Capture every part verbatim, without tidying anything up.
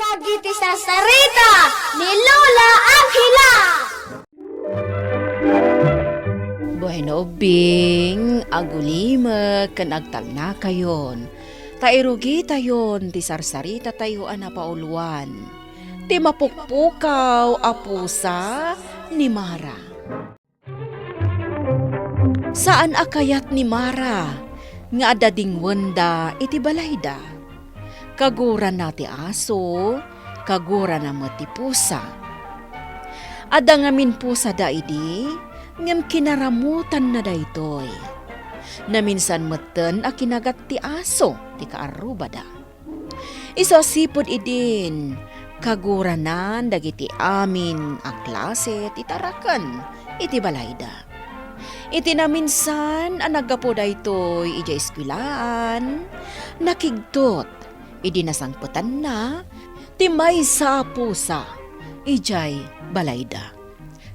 Dagiti sarsarita ni Lola Angela. Bueno, ubbing, agulimek ken agtalnakayon, ta irugitayon ti sarsarita tayo a napauluan, ti mapukpukaw a pusa ni Mara. Saan a kayat ni Mara nga adda dingwenda iti balayda. Kagurana ti aso, kagurana met ti pusa. Adda ngamin pusada idi, ngem kinaramutanna daytoy. Naminsan metten a kinagat ti aso ti kaarrubada. Isu a sipud idin, kaguranan dagiti amin a klase ti taraken iti balayda. Iti naminsan a naggapu daytoy idiay eskuelaan, nakigtot idi nasangpetanna ti maysa a pusa idiay balayda.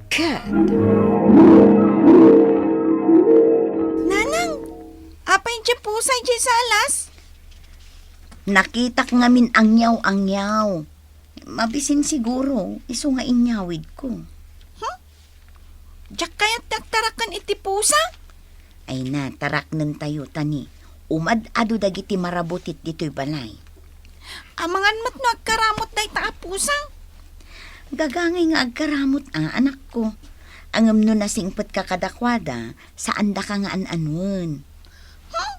Ket Nanang, apay ti pusa idiay salas? Nakitak ngamin angyaw-angyaw. Mabisin siguro, isu nga inyawidko. Huh? Diak kayat ti agtaraken iti pusa? Ay na, taraknentayo ta ni umad-adu dagiti marabutit ditoy balay. Amangan met no agkaramut dayta a pusa. Gagangay nga agkaramut a, anakko. Ngem no nasingpetka kadakuada, saandaka nga an-anuen. Huh?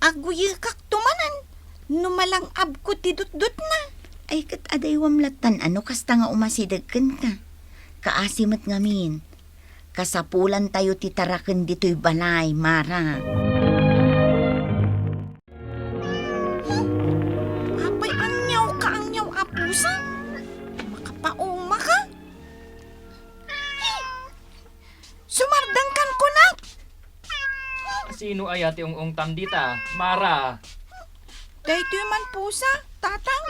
Aguyekakto manen no malang-abko ti dutdotna. Ay, ket adaywam lattan a no kasta nga umasideg kenka. Kaasi met ngamin. Kasapulantayo ti taraken ditoy balay, Mara. Apay, angyaw ka, angyaw a pusa? Makapauma ka? Sumardengkan kunak! Sino aya ti ung-ungtam dita, Mara? Daytoy man pusa, Tatang.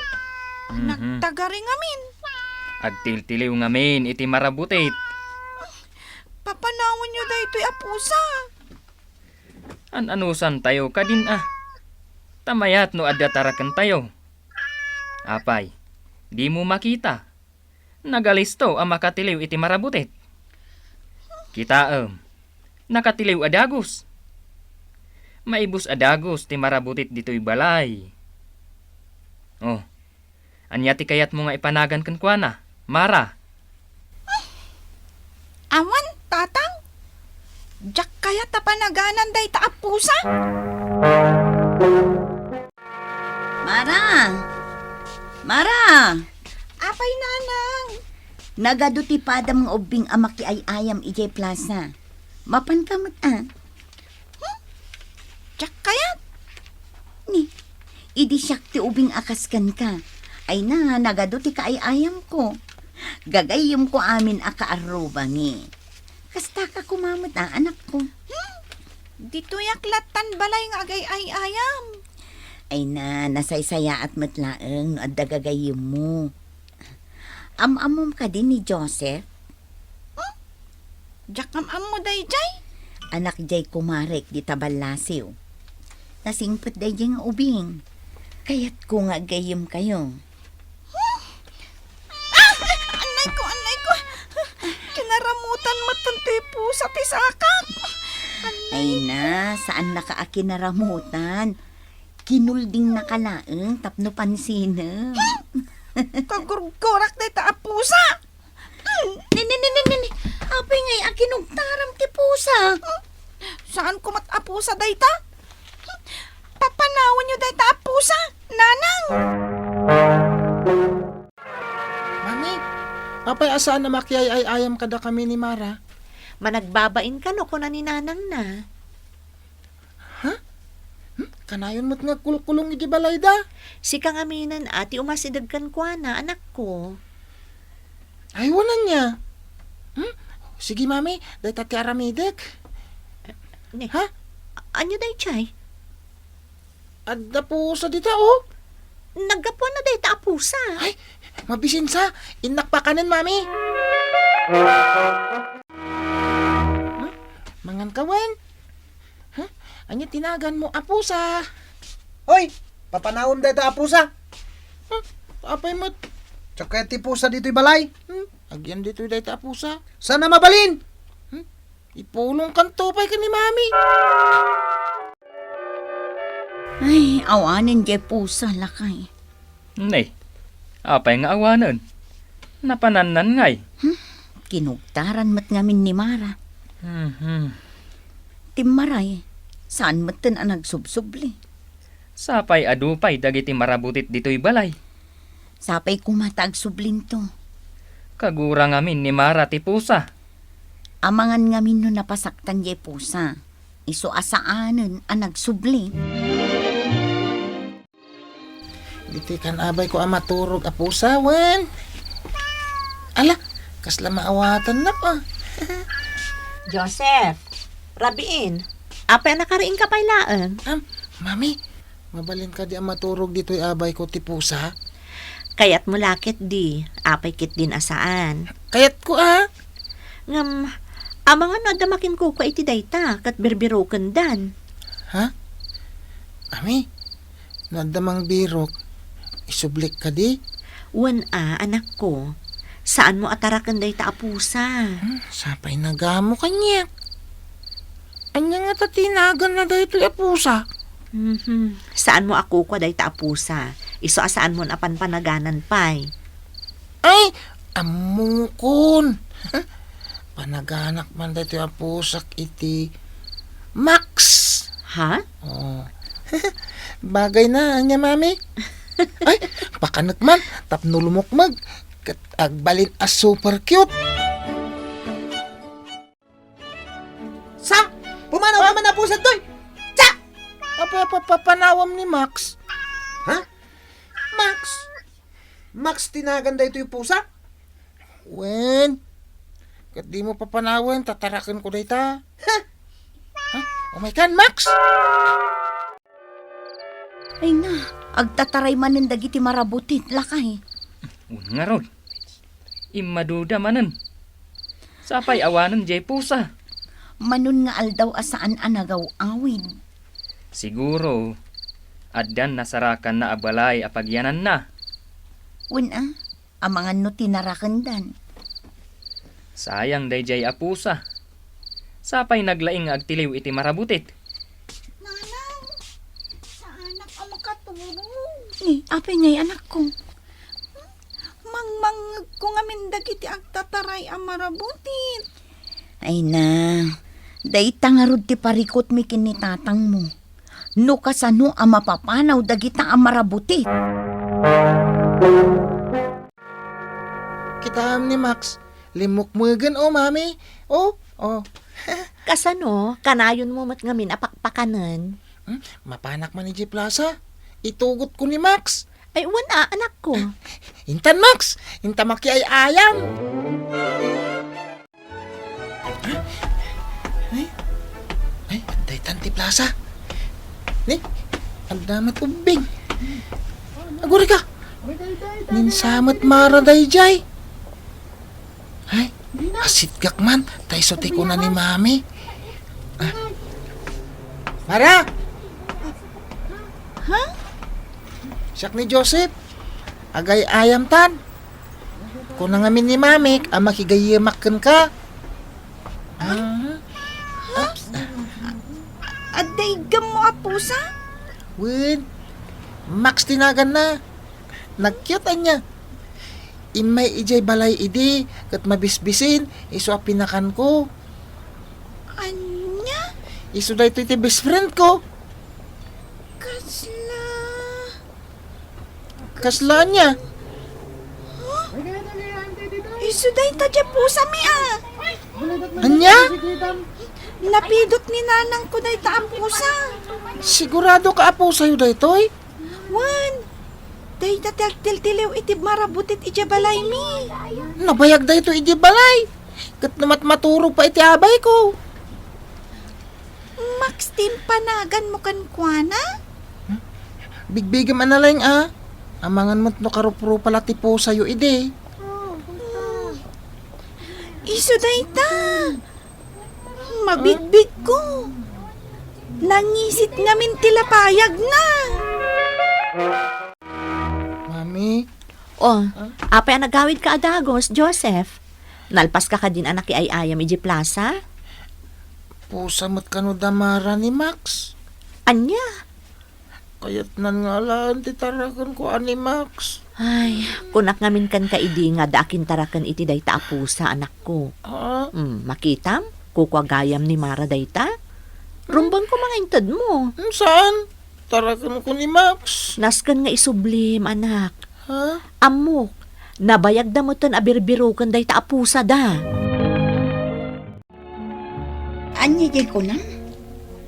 Mhm. Nagtagari ngamin. Agtiltiliw ngamin iti marabutit. Papanawenyo daytoy a pusa. An-anusantayo kadin a. Ta mayat no adda tarakentayo. Apay, dimo makita? Nagalisto a makatiliw iti marabutit. Kitaem, nakatiliw a dagus. Maibus a dagus ti marabutit ditoy balay. Oh, ania ti kayatmo nga ipanagan kenkuana, Mara? Awan, Tatang. Diak kayat a panaganan dayta a pusa. Mara! Mara! Apay, Nanang? Nagadu ti padam nga ubbing a makiay-ayam idiay plasa. Mapanka met a? Hmm? Diak kayat. Ni, idi siak ti ubing a kas kenka. Ay na, nagadu ti kaay-ayamko. Gagayyemko amin a kaarrubami. Kastaka koma met a, anakko. Hmm? Ditoyak lattan balay nga agay-ay-ayam. Ay na, nasaysayaat met laeng no adda gagayyemmo. Am-ammom kadi ni Joseph? Hmm? Diak am-ammo daydiay? Anak diay kumarek dita ballasiw. Nasingpet daydiay nga ubing. Kayatko nga aggayyemkayo. Ah! Annay ko, annay ko. Kinaramutan met ti pusa ti sakak. Annay. Ay na, saannaka a kinaramutan. Kinuldingnaka laeng tapno pansinem. Kagurgurak dayta a pusa. Ni, ni, ni, ni, ni, ni. Apay ngay a kinugtaram ti pusa? Saanko met a pusa dayta? Papanawanyo dayta a pusa, Nanang! Mami, apay a saan a makiay-ay-ayam kadakami ni Mara? Managbabain kano, kuna ni Nanangna. Ha? Hmm? Kanayon met nga agkulkulong iti balayda? Sika ngaminen a ti umasideg kenkuana, anakko. Ay, wen ania. Hmm? Sige, Mami, dayta ti aramidek. Ni, ha? Ania daydiay? Adda pusa dita, oh. Naggapuanna dayta a pusa. Ay, mabisinsa. Innak pakanen, Mami. Huh? Mangan ka wen? Huh? Ania ti naganmo a pusa? Hoy, papanawem dayta a pusa. Huh? Apay met? Diak kayat ti pusa ditoy balay. Hmm? Agyan ditoy dayta a pusa. Saan a mabalin? Hmm? Ipulongkanto pay ken ni Mami. Ay, awanen diay pusa, lakay. Ne, apay nga awanen? Napanannan ngay? Hmm? Kinugtaran met ngamin ni Mara. Mhm. Timmaray, saan metten a nagsubsubli. Sapay adu pay dagiti marabutit ditoy balay. Sapay koma ta agsublinto. Kagura ngamin ni Mara ti pusa. Amangan ngamin no napasaktan diay pusa. Isu a saanen a nagsubli. Ditoy kan abayko a maturog a pusa, wen. Ala, kasla maawatannak, a. Joseph, Rabiin, apay a nakariingka pay laeng? Am, Mami, mabalin kadi a maturog ditoy abayko ti pusa? Kayatmo la ketdi, apay ketdin a saan? Kayatko, a. Ngem, amangan no adda makinkukua iti dayta, ket birbirokendan. Ha? Mami, no adda mangbirok, isublik kadi? Wen a, anakko. Saanmo a taraken dayta a pusa. Hmm, sapay nagamo kaniak. Ania ngata ti naganna daytoy a pusa? Mhm. Saanmo a kukua dayta a pusa. Isu a saanmon a panpanaganan pay. Ay, ammokon. Panaganak man daytoy a pusak iti Max. Ha? Oh. Bagay na, ania, Mami? Ay, pakanek man, tapno lumukmeg. Ket agbalin a super cute. Sa? Pumanaw ka man a pusa ditoy? Sa? Apa, apa, papanawam ni Max? Ha? Max? Max ti nagan daytoy pusa? Wen, ket dimo papanawen, tatarakenko dayta. Ha? Ha? Umay kan, Max? Ay na, agtataray manen dagiti marabutit, lakay. Wen ngarud, immaduda manen. Sapay awanen diay pusa. Manon nga aldaw a saan a nagaw-awid. Siguro, addan nasarakanna a balay a pagyananna. Wen a, amangan no tinarakendan. Sayang daydiay a pusa. Sapay naglaing nga agtiliw iti marabutit. Nanang, saanak a makaturog. Ni, apay ngay, anakko? Mangmangngegko ngamin dagiti agtataray a marabutit. Ay na, dayta ngarud ti parikutmi ken ni tatangmo. No kasano a mapapanaw dagita a marabutit. Kitaem ni Max, limmukmegen, o, Mami. O, o. Kasano, kanayonmo met ngamin a pakpakanen? Hmm? Mapanak man idiay plaza. Itugotko ni Max. Ay, wen a, anakko. Intan, Max! Inta makiay-ayam! Ay, ay, adda itan ti plaza. Ni, adda met ubbing. Agurayka! Ninsa met Mara daydiay. Ay, asitgak man, ta isu ti kuna ni Mami. Ah. Mara! Ha? Siak ni Joseph. Agay-ayamtan. Kuna ngamin ni Mamik a makigayyemak kenka. Ah. Oops. Adda iggemmo a pusa? Wen, Max ti naganna. Nag-cute ania. Immay idiay balay idi ket mabisbisin, isu a pinakanko. Ania? Isu daytoy ti best friend ko. Kasla. Kasla ania? Huh? Isu dayta diay pusami a. Ania? Napidot ni nanangko dayta a pusa. Sigurado ka a pusayo daytoy? Wen, dayta ti agtiltiliw iti marabutit idiay balaymi. Nabayag daytoy idiay balay. Ket no mat-, maturog pay iti abayko. Max ti impanaganmo kenkuana? Bigbigem a nalaing a. Amangan met no karuprupala ti pusayo idi. Hmm. Isu dayta. Mabigbigko. Nangisit ngamin ti lapayagna. Mami, Oh, ah? Apay a nagawidka a dagus, Joseph? Nalpaska kadin a nakiay-ayam idiay plaza? Pusa met kano da Mara ni Max? Ania? Kayatnan nga alaen ti tarakenko a ni Max. Ay, kunak ngamin kenka idi nga adda akintaraken iti dayta a pusa, anakko. Ah? Hmm, makitam? Kukua gayam ni Mara dayta? Rumbengko nga intedmo. Hmm, saan? Tarakenko ni Max. Nasken nga isublim, anak. Ha? Ammok, nabayagda metten a birbiroken dayta a pusada. Ania diay kunam?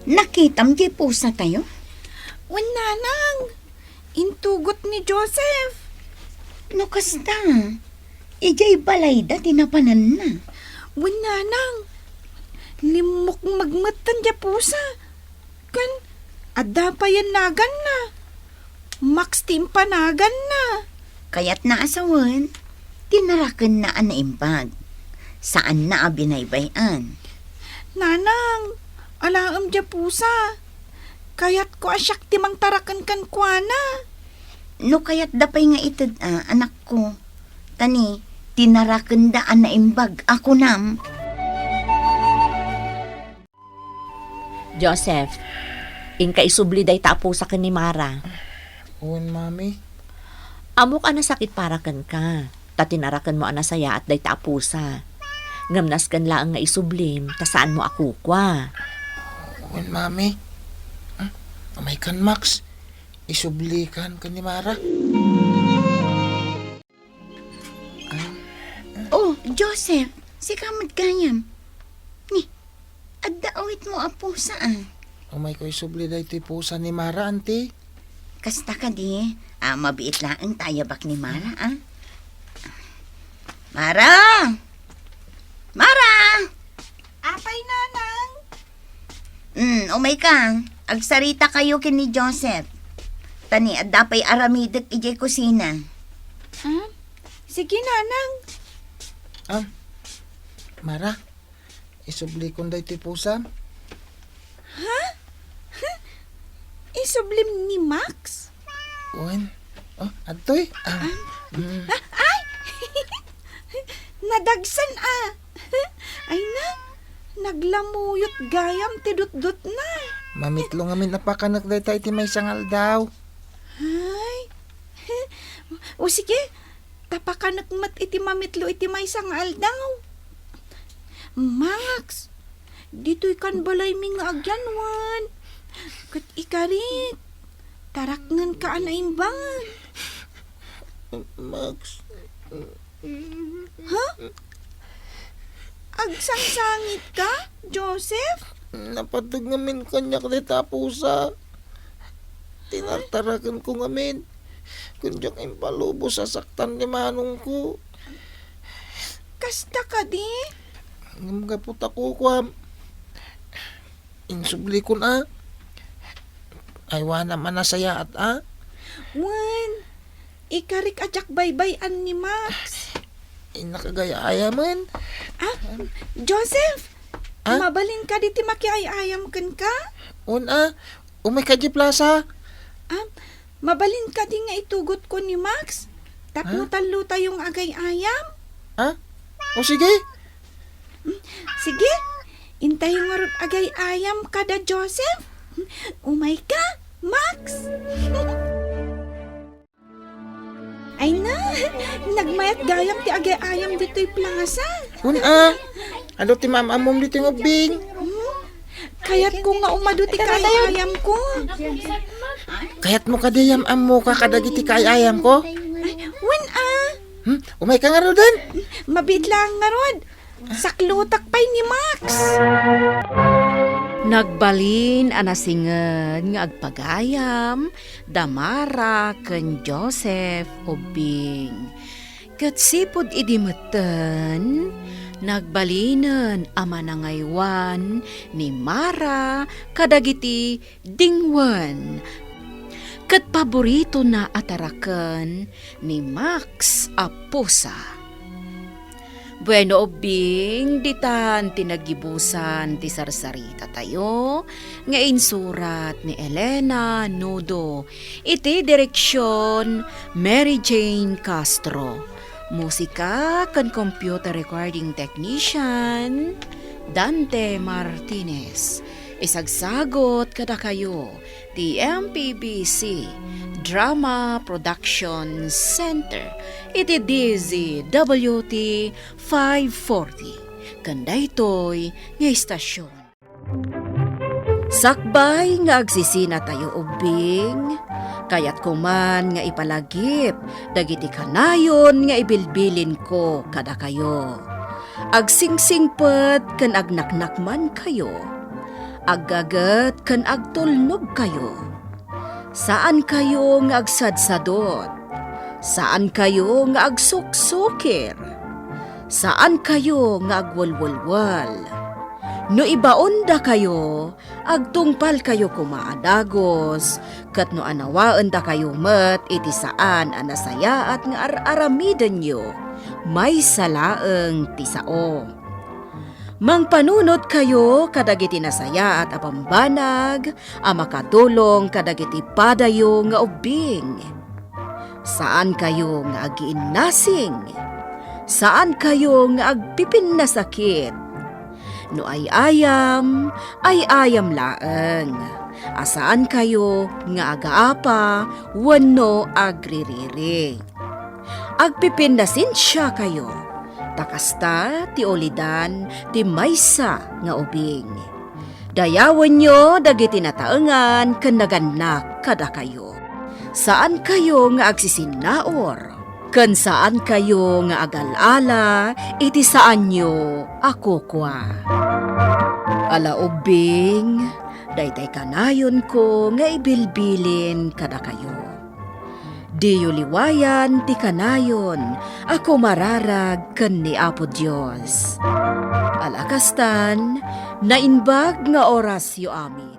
Nakitam diay pusatayo? Wen, nanang, intugot ni Joseph. No kasta, idiay balayda ti napananna. Wen, nanang, limmukmeg metten diay pusa. Ken, adda payen naganna. Max ti impanaganna. Kayatna a sawen, tinarakenna a naimbag. Saanna a binaybay-an. Nanang, alaem diay pusa. Kayatko a siak ti mangtaraken kenkuana. No kayatda pay nga ited-a, anakko. Ta ni, tinarakenda a naimbag a kunam. Joseph, inka isubli dayta a pusa ken ni Mara. Wen, Mami. Ammok a nasakit para kenka, ta tinarakenmo a nasayaat dayta a pusa. Ngem nasken laeng nga isublim, ta saanmo a kukua. Wen, Mami. Hmm? Umaykan, Max. Isublikan ken ni Mara. Oh, Joseph, sika met gayam. Ni, adda awitmo a pusa, a. Umayko isubli daytoy pusa ni Mara, Auntie. Kasta kadi, a, mabiit laeng ta ayabak ni Mara, a. Mara! Mara! Apay, Nanang? Hmm, umayka. Agsaritakayo ken ni Joseph. Ta ni, adda pay aramidek idiay kusina. Ah, sige, Nanang. Ah, Mara, isublikon daytoy pusam. Ha? Isublim ni Max? Wen. Oh, adtoy. Ah, mm. Ah, ay! Nadagsen, a. Ay na, naglamuyot gayam ti dutdotna. Mamitlo ngamin a pakanek dayta iti maysa nga aldaw. Ay. O sige, ta pakanek met iti mamitlo iti maysa nga aldaw. Max, ditoy kan balaymi nga agyanwan. Ket ikarik, taraknenka a naimbag. Max. Ha? Agsangsangitka, Joseph? Napateg ngamin kaniak dayta a pusa. Tinartarakenko ngamin. Ken diak impalubos a saktan ni manongko. Kasta kadi? Ngem gapu ta kukuam, insublikon a. Aywanam a nasayaat a. Wen, ikarik a diak baybay-an ni Max. Innak agay-ayamen. Ah, Joseph, ah? Mabalin kadi ti makiay-ayam kenka? Wen a, umayka idiay plaza. Ah, mabalin kadi nga itugotko ni Max? Tapno ah? Tallotayo nga agay-ayam? Ah? O sige. Sige, intayo ngarud agay-ayam kada Joseph. Umayka, Max. Ay na, nagmayat gayam ti agay-ayam ditoy plaza. Wen a, adu ti maam-ammom ditoy nga ubbing. Hmm? Kayatko nga umadu ti kaay-ayamko. Kayatmo kadi a yam-ammoka kadagiti kaay-ayamko? Ay, wen a. Hmm? Umayka ngaruden? Mabiit laeng ngarud. Saklutak pay ni Max. Nagbalin a nasinged nga agpagayam da Mara ken Joseph ubbing. Ket sipud idi metten, nagbalinen a manangaywan ni Mara kadagiti dingwen. Ket paboritona a taraken ni Max a pusa. Bueno, ubbing, ditan ti naggibusan ti sarsarita tayo nga insurat ni Elena Nudo. Iti direksyon, Mary Jane Castro. Musika ken computer recording technician, Dante Martinez. Isagsagot kadakayo ti M P B C Drama Production Center iti D Z W T five forty. Ken daytoy nga istasyon. Sakbay nga agsisinatayo ubbing, kayatko man nga ipalagip dagiti kanayon nga ibilbilinko kadakayo. Agsingsingpet ken agnaknakmankayo. Aggaget ken agtulnogkayo. Saankayo nga agsadsadot. Saankayo nga agsuksukir. Saankayo nga agwelwelwel. No ibaondakayo, agtungpalkayo koma a dagus, ket no anawaendakayo met iti saan a nasayaat nga ar-aramidenyo, maysa laeng ti sao. Mangpanunotkayo kadagiti nasayaat a bambanag a makatulong kadagiti padayo nga ubbing. Saankayo nga agiinnasing. Saankayo nga agpipinnasakit. No ay-ayam, ay-ayam laeng. A saankayo nga agaapa wenno agririri. Agpipinnasensiakayo, ta kasta ti ulidan ti maysa nga ubing. Dayawenyo dagiti nataengan ken nagannak kadakayo. Saankayo nga agsisinnaur, ken saankayo nga agal-ala iti saanyo a kukua. Ala ubbing, daytay kanayonko nga ibilbilin kadakayo. Diyo liwayan ti kanayon a kumararag ken ni Apo Dios. Ala kastan, naimbag nga orasyo amin.